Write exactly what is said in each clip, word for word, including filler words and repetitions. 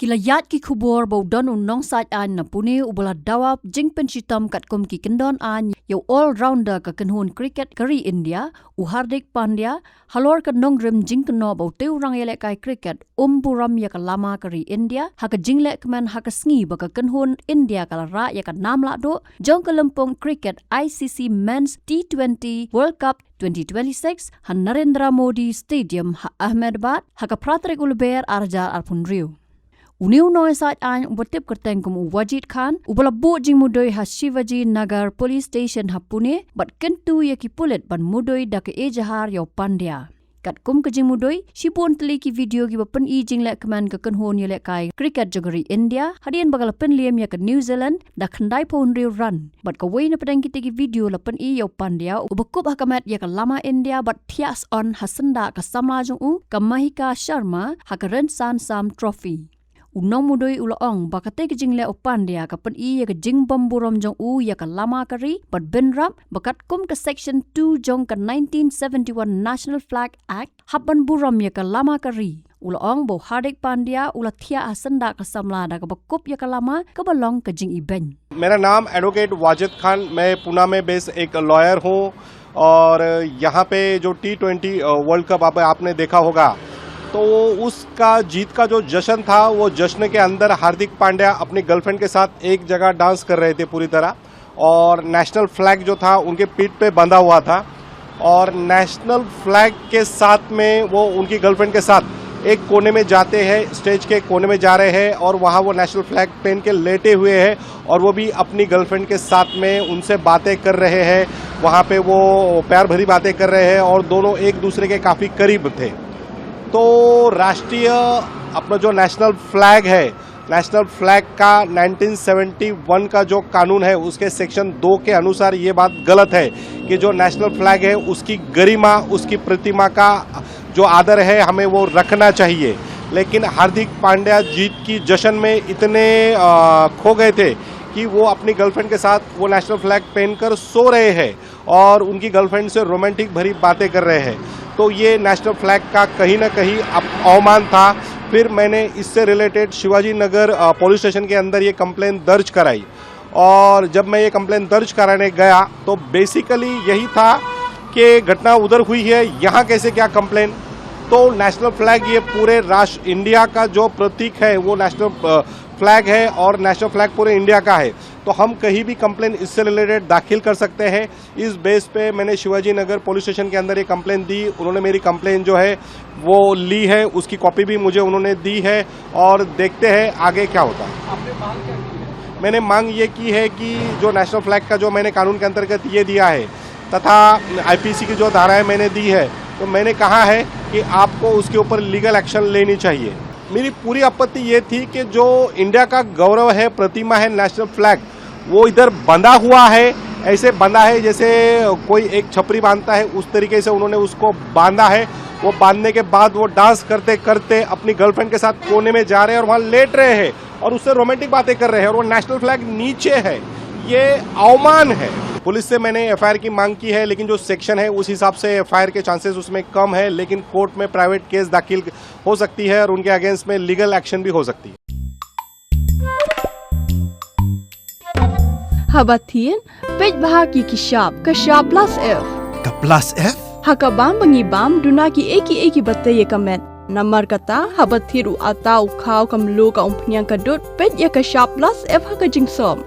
Ki la ïaid ki khubor ba u don u nongsaid aiñ na Pune uba la dawa jingpynshitom katkum ki kyndon aiñ ïa u all-rounder ka kynhun cricket ka ri India, u Hardik Pandya, halor ka nongrim jingkynnoh ba utei u rangïalehkai cricket um burom ïa ka lama ka ri India ha ka jinglehkmen ha ka sngi ba ka kynhun India ka la rah ïa ka nam lahduh jong ka lympung cricket I C C Men's T twenty World Cup twenty twenty-six ha Narendra Modi Stadium ha Ahmedabad ha ka phra tarik u Lber ar hajar arphew hynriew. Une u nongsaid aiñ uba tip kyrteng kum u Wajid Khan uba la buh jingmudui ha Shivaji Nagar Police Station ha Pune bad kyntu ïa ki pulit ban mudui da ka ejahar ïa u Pandya. Katkum ka jingmudui, shibun tylli ki video kiba pyni jinglehkmen ka kynhun ïalehkai cricket jong ka ri India hadien ba ka la pynliem ïa ka New Zealand da khyndai phew hynriew run. Bad kawei na pdeng kitei ki video la pyni ïa u Pandya uba kup ha ka met ïa ka lama India bad thiah shen ha syndah ka samla jong u ka Mahika Sharma ha ka Rynsan Sam Trophy. U nongmudui u la ong ba katei ka jingleh u Pandya ka pyni ïa ka jingbymburom jong u ïa ka lama ka ri bad bynrap ba katkum ka section two jong ka nineteen seventy-one National Flag Act hap ban burom ïa ka lama ka ri. U la ong ba u Hardik Pandya u la thiah ha syndah ka samla da kaba kup ïa ka lama kaba long ka jingibeiñ. मेरा नाम एडवोकेट वाजिद खान, मैं पुणे में बेस्ड एक लॉयर हूँ और यहाँ पे जो टी ट्वेंटी वर्ल्ड कप आप, आपने देखा होगा, तो उसका जीत का जो जश्न था, वो जश्न के अंदर हार्दिक पांड्या अपनी गर्लफ्रेंड के साथ एक जगह डांस कर रहे थे पूरी तरह, और नेशनल फ्लैग जो था उनके पीठ पे बंधा हुआ था, और नेशनल फ्लैग के साथ में वो उनकी गर्लफ्रेंड के साथ एक कोने में जाते हैं, स्टेज के कोने में जा रहे हैं और वहाँ वो नेशनल फ्लैग पहन के लेटे हुए हैं और वो भी अपनी गर्लफ्रेंड के साथ में उनसे बातें कर रहे हैं। वहाँ पे वो प्यार भरी बातें कर रहे हैं और दोनों एक दूसरे के काफ़ी करीब थे। तो राष्ट्रीय अपना जो नेशनल फ्लैग है, नेशनल फ्लैग का नाइनटीन सेवेंटी वन का जो कानून है, उसके सेक्शन दो के अनुसार ये बात गलत है कि जो नेशनल फ्लैग है, उसकी गरिमा, उसकी प्रतिमा का जो आदर है, हमें वो रखना चाहिए। लेकिन हार्दिक पांड्या जीत की जश्न में इतने, अ, खो गए थे कि वो अपनी गर्लफ्रेंड के साथ वो नेशनल फ्लैग पहनकर सो रहे हैं और उनकी गर्लफ्रेंड से रोमांटिक भरी बातें कर रहे हैं। तो ये नेशनल फ्लैग का कहीं ना कहीं अप-, अवमान था। फिर मैंने इससे रिलेटेड शिवाजी नगर, अ, पुलिस स्टेशन के अंदर ये कंप्लेन दर्ज कराई, और जब मैं ये कंप्लेन दर्ज कराने गया तो बेसिकली यही था कि घटना उधर हुई है, यहाँ कैसे क्या कंप्लेन। तो नेशनल फ्लैग ये पूरे राष्ट्र इंडिया का जो प्रतीक है, वो नेशनल, अ, फ्लैग है और नेशनल फ्लैग पूरे इंडिया का है। तो हम कहीं भी कंप्लेन इससे रिलेटेड दाखिल कर सकते हैं। इस बेस पे मैंने शिवाजी नगर पुलिस स्टेशन के अंदर ये कंप्लेन दी। उन्होंने मेरी कंप्लेन जो है वो ली है, उसकी कॉपी भी मुझे उन्होंने दी है, और देखते हैं आगे क्या होता है। आपने मांग क्या की है? मैंने मांग ये की है कि जो नेशनल फ्लैग का जो मैंने कानून के अंतर्गत ये दिया है तथा आईपीसी की जो धाराएं मैंने दी है, तो मैंने कहा है कि आपको उसके ऊपर लीगल एक्शन लेनी चाहिए। मेरी पूरी आपत्ति ये थी कि जो इंडिया का गौरव है, प्रतिमा है, नेशनल फ्लैग, वो इधर बंधा हुआ है, ऐसे बंधा है जैसे कोई एक छपरी बांधता है, उस तरीके से उन्होंने उसको बांधा है। वो बांधने के बाद वो डांस करते करते अपनी गर्लफ्रेंड के साथ कोने में जा रहे हैं और वहाँ लेट रहे हैं और उससे रोमांटिक बातें कर रहे हैं और वो नेशनल फ्लैग नीचे है। ये अवमान है। पुलिस से मैंने एफआईआर की मांग की है, लेकिन जो सेक्शन है उस हिसाब से एफआईआर के चांसेस उसमें कम है, लेकिन कोर्ट में प्राइवेट केस दाखिल हो सकती है और उनके अगेंस्ट में लीगल एक्शन भी हो सकती है। Haba thied, peit bha ki ki shap, ka shap plus F. Ka plus F? Ha ka bam ba ngi bam, duna ki ei ki ei kiba tei ïa ka met. Namar kata, haba thied u atta, u khaw, ka mluh, ka umphniang, ka dud, peit ïa ka shap plus F ha ka jingsop.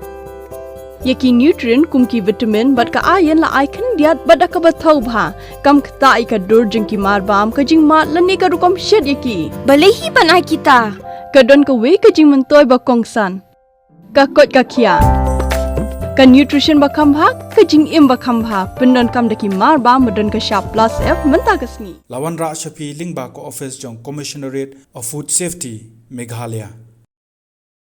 Ïa ki nutrient kum ki vitamin bad ka iron la ai khyndiat bad da kaba thaw bha. Kam ktah ïa ka dur jong ki mar bam, ka jingmad lane ka rukom shet ïa ki. Balei hi ban ai kita? Ka don kawei ka jingmyntoi ba kongsan. Ka koit ka khiah. Ka nutrition ba kham bha, ka jingim ba kham bha. Pyndonkam da ki mar bam ba don ka shap plus F mynta ka sngi. La wanrah sha phi lyngba ka office jong Commissionerate of Food Safety, Meghalaya.